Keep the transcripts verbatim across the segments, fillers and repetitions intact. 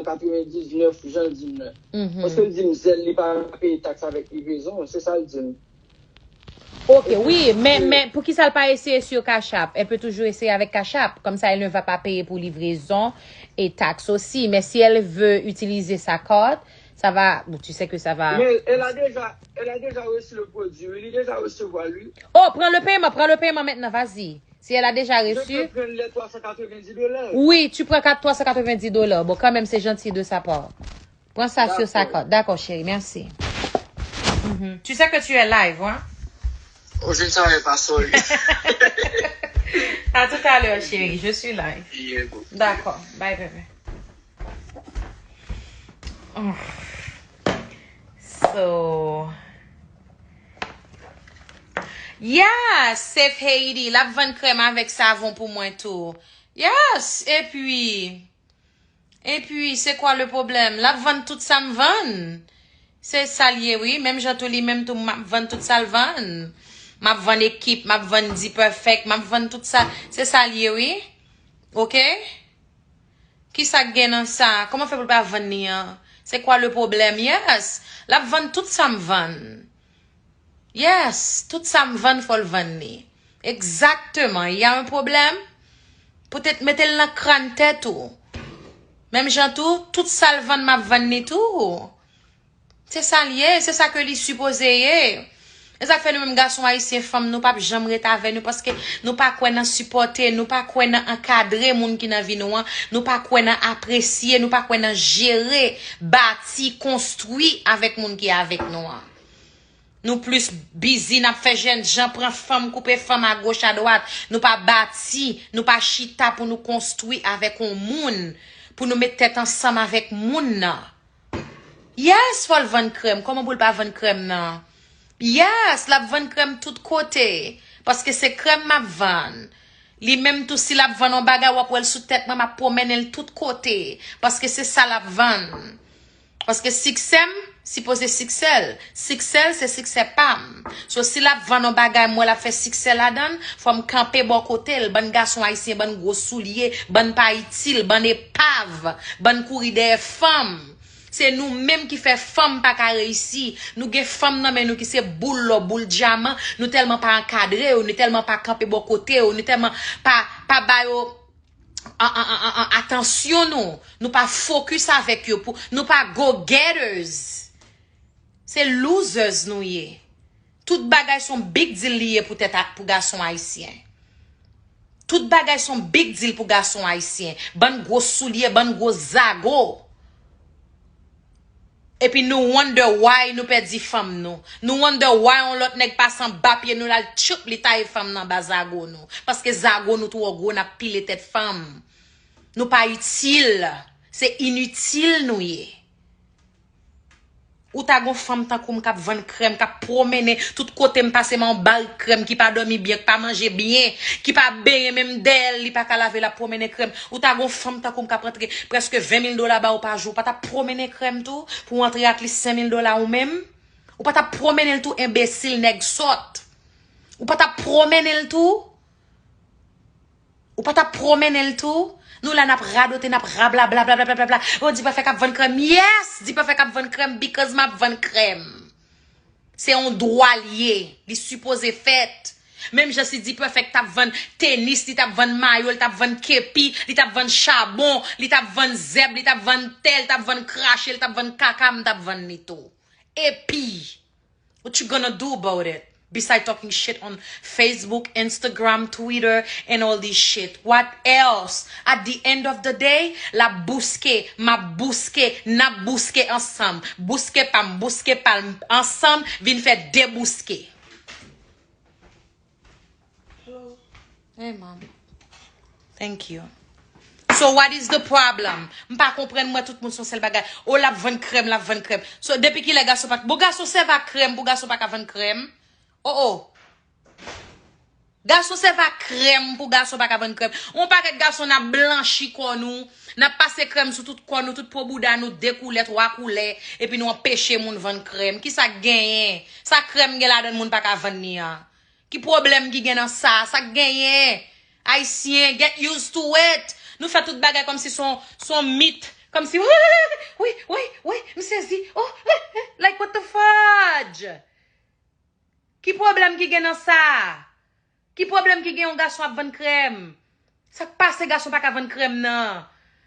katrevendiznèf, jan l di m nan. Mhm. Paske l di m zèl li pa peye taks avèk livrezon, se sa l di m. Ok, wi, men, men poukisa l pa eseye sur Cash App? Elle peut toujours essayer avec Cash App. Comme ça, elle ne va pas payer pour livraison et taxes aussi. Mais si elle veut utiliser sa carte, ça va. Bon, tu sais que ça va. Mais elle a déjà, elle a déjà reçu le produit. Il est déjà recevoir lui. Oh, prends le paiement, prends le paiement maintenant, vas-y. Si elle a déjà Je reçu. Peux prendre les trois cent quatre-vingt-dix dollars. Oui, tu prends quatre trois cent quatre-vingt-dix dollars. Bon, quand même, c'est gentil de sa part. Prends ça sur sa D'accord. Carte. D'accord, chérie, merci. Mhm. Tu sais que tu es live, hein? Oh, je ne savais pas, sorry. À tout à l'heure, chérie, je suis live. Yeah, boo. D'accord, bye, bébé. Oh. So, yes, Safe Haiti, l ap vann krèm avèk savon pou mwen tou. Yes, epi, epi, c'est quoi le problème? L ap vann tout sa m vann. Se sa l ye, wi. Menm jan tou, li menm tou, m ap vann tout sa l vann. M ap vann ekip, m ap vann D-Perfect, m ap vann tout sa. Se sa l ye, wi. Ok? Kisa k gen nan sa? Kòman fè pou l pa vann li an? C'est quoi le problème? Yes. L ap vann tout sa m vann. Yes. Tout sa m vann, fò l vann li. Egzakteman. Y a un problème? Poutèt mete l nan kràn tèt ou. Menm jan tou, tout sa l vann, m ap vann li tou. Se sa l ye, se sa ke li sipoze ye. E sa k fè nou menm gason ayisyen, fanm, nou p ap janm ret avè nou, paske nou pa kwè nan sipòte, nou pa kwè nan ankadre moun ki nan vi nou an, nou pa kwè nan apresye, nou pa kwè nan jere, bati, konstwi avèk moun ki avèk nou an. Nou plis bizi, n ap fè jèn jan pran fanm, koupe fanm agoch adwat. Nou pa bati, nou pa chita pou nou konstwi avèk yon moun, pou nou met tèt ansanm avèk moun nan. Yes, fò l vann krèm. Kòman pou l pa vann krèm nan? Yes, l ap vann krèm tout kote. Paske se krèm m ap vann. Li menm tou, si l ap vann yon bagay, w ap wè l sou tèt mwen, m ap pwomennen l tout kote. Paske se sa l ap vann. Paske siksè m sipoze siksè l. Siksè l se siksè pa m. So, si l ap vann yon bagay, m wè l ap fè siksè ladan l, fò m kanpe bò kote l. Bann gason ayisyen, bann gwo soulye, bann pa itil, bann epav, bann kouri dèyè fanm. Se nou menm ki fè fanm pa ka reyisi. Nou gen fanm nan men nou ki se boul lò, boul dyaman. Nou tèlman pa ankadre yo, nou tèlman pa kanpe bò kote yo, nou tèlman pa, pa ba yo an, an, an, an, an, atansyon nou. Nou pa focus avèk yo. Pou, nou pa go-getters. Se losers nou ye. Tout bagay se yon big deal li ye pou tèt a, pou gason ayisyen. Tout bagay se yon big deal pou gason ayisyen. Bann gwo soulye, bann gwo zago. Epi nou wonder why nou pèdi fanm nou. Nou wonder why yon lòt nèg pase anba pye nou, l al tchoup, li taye fanm nan anba zago nou. Paske zago nou twò gwo, n ap pile tèt fanm. Nou pa itil. Se initil nou ye. Ou ta gon fanm tankou m k ap vann krèm, k ap pwomennen tout kote m pase, m yon barik krèm, ki pa dòmi byen, ki pa manje byen, ki pa benyen menm dèyè l, li pa ka lave, l ap pwomennen krèm. Ou ta gon fanm tankou m k ap rantre prèske ven mil dola ba ou pa jou, ou pa t ap pwomennen krèm tou, pou w antre at least senk mil dola ou menm? Ou pa t ap pwomennen l tou, enbesil, nèg sòt? Ou pa t ap pwomennen l tou? Ou pa t ap pwomennen l tou? Nou la n ap radote, n ap rablabla, blablabla. Oh, D-Perfect ap vann krèm. Yes, D-Perfect ap vann krèm because m ap vann krèm. Se yon dwa l ye. Li sipoze fèt. Menm jan si D-Perfect t ap vann tenis, li t ap vann mayo, li t ap vann kepi, li t ap vann chabon, li t ap vann zèb, li t ap vann tè, li t ap vann krache, li t ap vann kaka, m t ap vann li tou. Epi, what you gonna do about it? Beside talking shit on Facebook, Instagram, Twitter, and all this shit. What else? At the end of the day, l ap bouske, m ap bouske, n ap bouske ansanm. Bouske pa m, bouske pa l, ansanm, vin fè de bouske. Hey, mom. Thank you. So what is the problem? M pa konprann, mwen, tout moun se yon sèl bagay. Oh, l ap vann krèm, l ap vann krèm. So, depi kilè gason pa, bon, gason sèvi ak krèm pou gason pa ka vann krèm? Oh, oh. Gason sèvi ak krèm pou gason pa ka vann krèm. Yon pakèt gason n ap blanchi kò nou, n ap pase krèm sou tout kò nou, tout po bouda nou, de koulè, twa koulè, epi nou anpeche moun vann krèm. Kisa k genyen? Sa krèm gen ladan l moun pa ka vann li an? Ki pwoblèm ki gen nan sa? Sa k genyen? Ayisyen, get used to it. Nou fè tout bagay kòmsi se yon, se yon mit. Kòmsi, wi, wi, wi, wi, m sezi. Oh, like what the fudge? Ki pwoblèm ki gen nan sa? Ki pwoblèm ki gen yon gason ap vann krèm? Sa k pase gason pa ka vann krèm nan?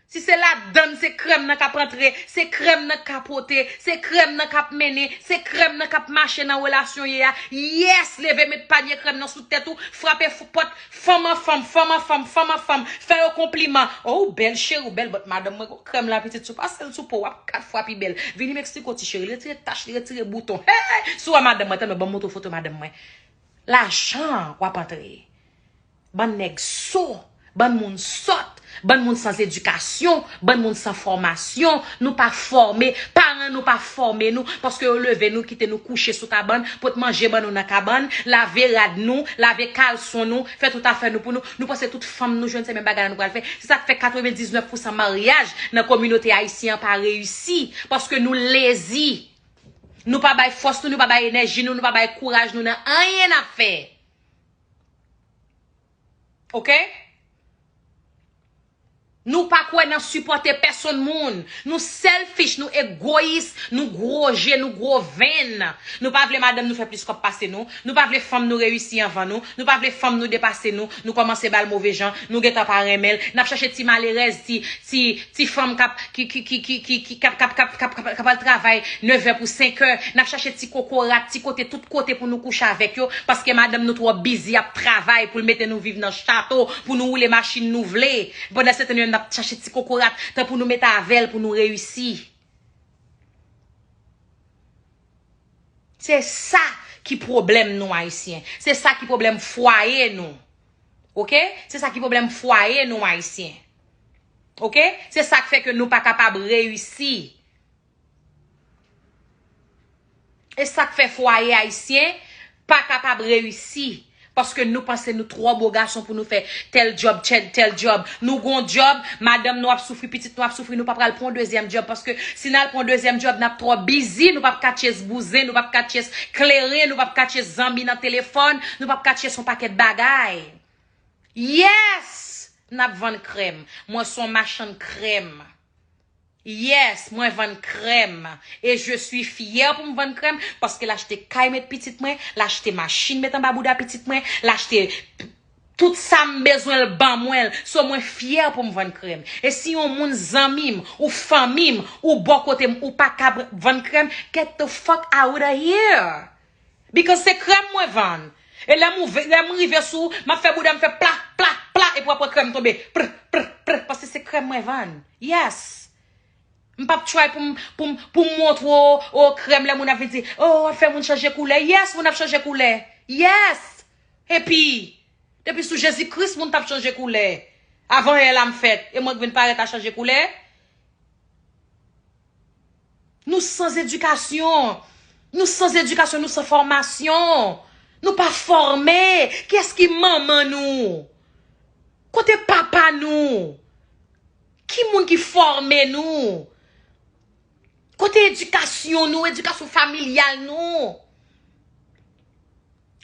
Si se ladann, se krèm nan k ap antre, se krèm nan k ap pote, se krèm nan k ap mennen, se krèm nan k ap mache nan relasyon ye a. Yes, leve met panye krèm nan sou tèt ou, frape f- pòt, fanm an fanm, fanm an fanm, fanm an fanm, fè yo konpliman. Oh, ou bèl cheri, ou bèl, but madanm mwen gon krèm la pitit sou, pase l sou po, w ap kat fwa pi bèl. Vini Meksiko ti cheri, li retire tach, li retire bouton. Hey, hey, si w wè madanm mwen, tann mwen, ban m montre w foto madanm mwen. Lajan w ap antre. Bann nèg so, bann moun sòt, bann moun san edikasyon, bann moun san fòmasyon, nou pa fòme, paran nou pa fòme nou, paske yo leve nou, kite nou kouche sou kabann, pot manje ban nou nan kabann, lave rad nou, lave kalson nou, fè tout afè nou pou nou, nou panse tout fanm nou jwenn se menm bagay la nou pral fè, se sa k fè katrevendiznèf pousan maryaj nan kominote ayisyen an pa reyisi, paske nou lezi, nou pa bay fòs nou, nou pa bay enèji nou, nou pa bay kouraj nou nan anyen n ap fè. Oke? Nou pa kwè nan sipòte pèsonn moun. Nou selfish, nou egoyis, nou gwo je, nou gwo venn. Nou pa vle madanm nou fè plis kòb pase nou. Nou pa vle fanm nou reyisi anvan nou. Nou pa vle fanm nou depase nou. Nou kòmanse ba l move jan. Nou gentan pa renmen l. N ap chache ti malerèz, ti, ti, ti fanm k ap, ki, ki, ki, ki, ki, ki, k ap, k ap, k ap, k ap, k ap al travay nevè pou senkè. N ap chache ti kokorat, ti kote, tout kote pou nou kouche avèk yo. Paske madanm nou twò bizi ap travay pou l mete nou viv nan chato, pou nou woule machin nou vle. Pandan se tan yo n ap chache ti kokorat, tan pou nou mete avè l pou nou reyisi. Se sa ki pwoblèm nou ayisyen. Se sa ki pwoblèm fwaye nou. Oke? Se sa ki pwoblèm fwaye nou ayisyen. Oke? Se sa k fè ke nou pa kapab reyisi. E sa k fè fwaye ayisyen pa kapab reyisi. Paske nou panse nou twò bo gason pou nou fè tèl djòb, tèl, tèl djòb. Nou gon djòb, madanm nou ap soufri, pitit nou ap soufri, nou pa pral pran yon dezyèm djòb. Paske si n al pran yon dezyèm djòb, n ap twò bizi, nou p ap ka tchese bouzen, nou p ap ka tchese kleren, nou p ap ka tchese zanmi nan telefòn, nou p ap ka tchese yon pakèt bagay. Yes! N ap vann krèm. Mwen se yon machann krèm. Yes, mwen vann krèm. E je suis fière pou m vann krèm, paske l achte kay met pitit mwen, l achte machin met anba bouda pitit mwen, l achte tout sa m bezwen l ban mwen l. So mwen fyè pou m vann krèm. E si yon moun zanmi m, ou fanmi m, ou bò kote m, ou pa ka vann krèm, get the fuck out of here. Because se krèm mwen vann. E lè m ouve, lè m rive sou, m ap fè bouda m fè pla, pla, pla, epi w ap wè krèm tonbe. Pr, pr, pr, paske se krèm mwen vann. Yes. M p ap try pou m, pou m, pou m montre w, o, krèm lè moun ap vin di, o, w ap fè moun chanje koulè. Yes, moun ap chanje koulè. Yes. Epi, depi sou Jezi Kris, moun t ap chanje koulè. Avan yè la m fèt, e mwen k vin parèt a chanje koulè. Nou san edikasyon. Nou san edikasyon, nou san fòmasyon. Nou pa fòme. Kiyès ki manman nou? Kote papa nou? Ki moun ki fòme nou? Kote edikasyon nou, edikasyon familyal nou?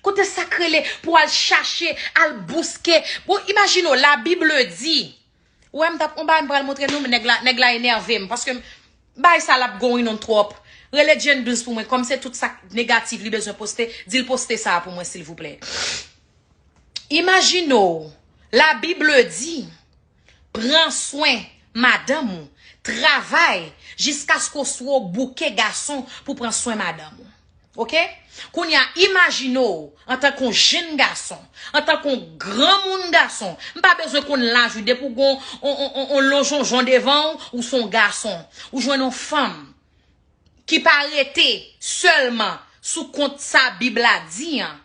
Kote sa k rele pou al chache, al bouske? Bon, imajine w, la Bible dit. Ou wè, m t ap, on bagay m pral montre nou, nèg la, nèg la enève m, paske m, bagay sa l ap going on twòp. Rele Jane douz pou mwen, kòm se tout sa k negatif li bezwen poste, di l poste sa a pou mwen, silvouplè. Imajine w, la Bible dit, pran swen madanm ou, travay jiskaske w sou w bouke gason pou pran swen madanm ou. Oke? Kounye a, imajine w antanke yon jenn gason, antanke yon granmoun gason. M pa bezwen konn laj ou, depi w gon on, on, on, on lonjonjon devan w, ou se yon gason. Ou jwenn yon fanm ki pa rete sèlman sou kont sa Bib la di an.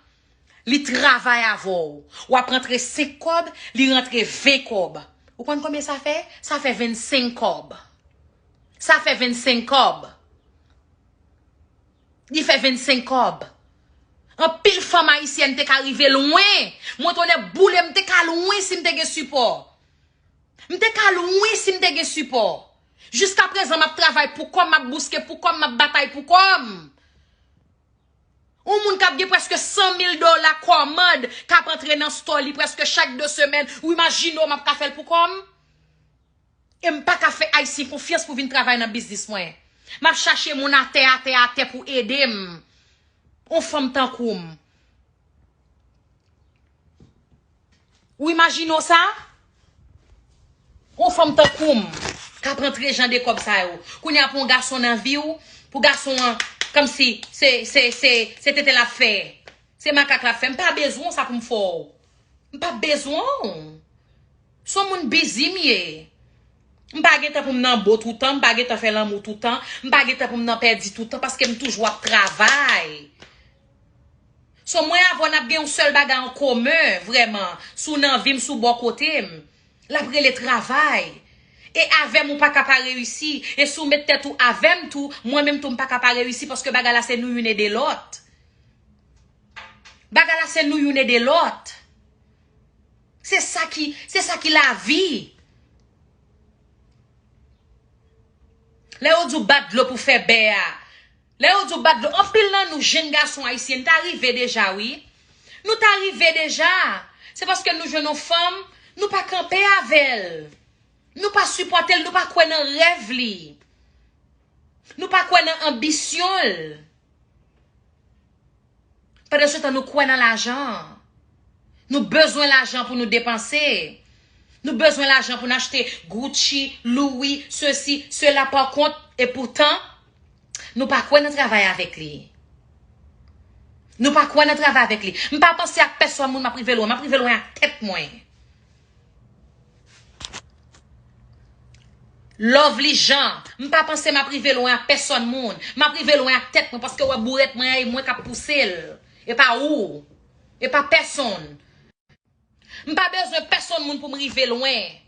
Li travay avè w. W ap rantre senk kòb, li rantre ven kòb. Ou konn konbyen sa fè? Sa fè vennsenk kòb. Sa fè vennsenk kòb. Li fè vennsenk kòb. Anpil fanm ayisyèn te ka rive lwen. Mwen tonnè boule, m te ka lwen si m te gen sipò. M te ka lwen si m te gen sipò. Jiskaprezan, m ap travay pou kò m, m ap bouske pou kò m, m ap batay pou kò m. Yon moun k ap gen prèske san mil dola kòmand k ap antre nan store li prèske chak de semèn. Ou imajine w m ap ka fè l pou kò m? E m pa ka fè Ayisyen konfyans pou vin travay nan biznis mwen. M ap chache moun atè, atè, atè pou ede m. On fanm tankou m. Ou imajine w sa? On fanm tankou m k ap rantre jan de kòb sa yo. Kounye a pou yon gason nan vi w, pou gason an, kòmsi se, se, se, se tenten l ap fè. Se makak l ap fè. M pa bezwen w sa pou m fè w. M pa bezwen w. Se yon moun bizi m ye. M pa gen tan pou m nan bo toutan, m pa gen tan fè lanmou toutan, m pa gen tan pou m nan pèdi toutan paske m toujou ap travay. So mwen avè w n ap gen yon sèl bagay an komen, vrèman. Si w nan vi m, si w bò kote m, l ap rele travay. E avè m ou pa ka pa reyisi. E si w met tèt ou avè m tou, mwen menm tou m pa ka pa reyisi paske bagay la se nou youn ede lòt. Bagay la se nou youn ede lòt. Se sa ki, se sa ki lavi. Lè yo di w bat dlo pou fè bè a. Lè yo di w bat dlo, anpil nan nou, jenn gason ayisyen, n ta rive deja, wi. Nou ta rive deja. Se paske nou jwenn yon fanm, nou pa kanpe avè l. Nou pa sipòte l, nou pa kwè nan rèv li. Nou pa kwè nan anbisyon l. Pandansetan, nou kwè nan lajan. Nou bezwen lajan pou nou depanse. Nou bezwen lajan pou n achte Gucci, Louis, sesi, sela, pa kont, e poutan, nou pa kwè nan travay avèk li. Nou pa kwè nan travay avèk li. M pa panse ak pèsòn moun, m ap rive lwen. M ap rive lwen ak tèt mwen. Lovely Jean, m pa panse m ap rive lwen ak pèsòn moun. M ap rive lwen ak tèt mwen paske w wè bourèt mwen an, e mwen k ap pouse l. E pa ou. E pa pèsonn. M pa bezwen pèsonn moun pou m rive lwen.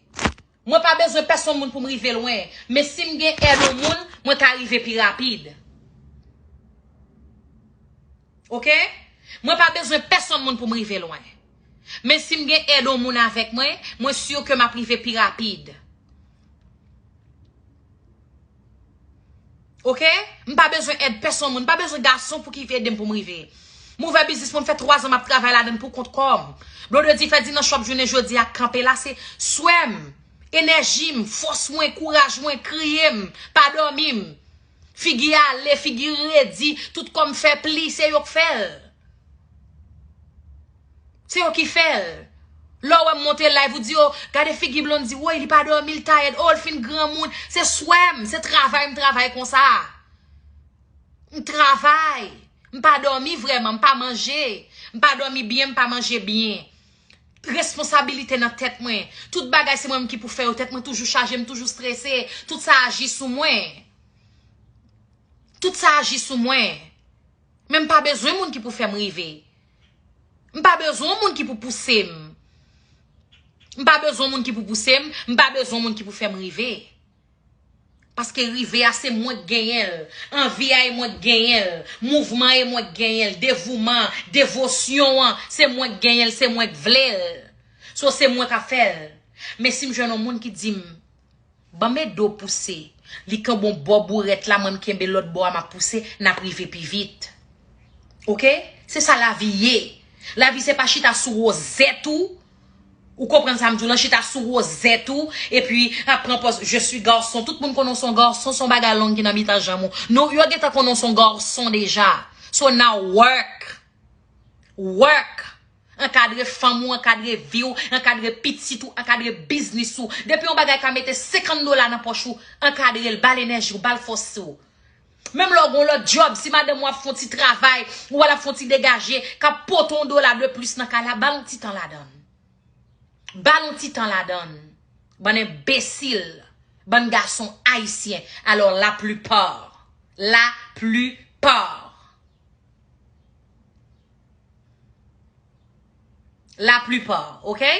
Mwen pa bezwen pèsonn moun pou m rive lwen. Men si m gen èd yon moun, mwen ka rive pi rapid. Oke? Mwen pa bezwen pèsonn moun pou m rive lwen. Men si m gen èd yon moun avèk mwen, mwen si ke m ap rive pi rapid. Oke? M pa bezwen èd pèsonn moun, m pa bezwen gason pou ki ede m pou m rive. M ouvè biznis mwen, m fè twa zan m ap travay ladan l pou kont kò m. Blondedy fè di nan shop jounen jodi a, kanpe la, se swè m, enèji m, fòs mwen, kouraj mwen, kriye m, pa dòmi m. Figi ale, figi redi, tout kò m fè pli, se yo k fè l. Se yo ki fè l. Lè w wè m monte live, ou di, "O, gade figi Blondy, woy, li pa dòmi, li tayèd, o, l fin granmoun." Se swè m, se travay m travay konsa. M travay. M pa dòmi vrèman, m pa manje. M pa dòmi byen, m pa manje byen. Responsabilite nan tèt mwen. Tout bagay se mwen menm ki pou fè yo. Tèt mwen toujou chaje, m toujou strese. Tout sa aji sou mwen. Tout sa aji sou mwen. Men m pa bezwen moun ki pou fè m rive. M pa bezwen moun ki pou pouse m. M pa bezwen moun ki pou pouse m. M pa bezwen moun ki pou fè m rive. Paske rive a se mwen k genyen l. Anvi a e mwen k genyen l. Mouvman e mwen k genyen l. Devouman, devosyon an, se mwen k genyen l, se mwen k vle l. So se mwen k ap fè l. Men si m jwenn yon moun ki di m, "Ban m ede w pouse." Li kenbe yon bò bourèt la, mwen m kenbe lòt bò a, m ap pouse, n ap rive pi vit. Oke? Se sa lavi ye. Lavi se pa chita sou wozèt ou. Ou konprann sa m di w lan, chita sou wozèt ou, epi ap pran pòz, "Je suis garçon." Tout moun konnen w se yon gason, se yon bagay long ki nan mitan janm ou. Nou, yo gentan konnen w se yon gason deja. So now work. Work. Ankadre fanm ou, ankadre vi w, ankadre pitit ou, ankadre biznis ou. Depi yon bagay ka mete senkant dola nan pòch ou, ankadre l, ba l enèji w, ba l fòs ou. Menm lè w gen yon lòt djòb, si madanm ou ap fè yon ti travay, ou wè l ap fè yon ti degaje, k ap pote yon dola de plis nan kay la, ba l yon ti tan ladan l. Ba l yon ti tan ladan l. Bann enbesil, bann gason ayisyen. Alò, laplipa, laplipa, laplipa, oke?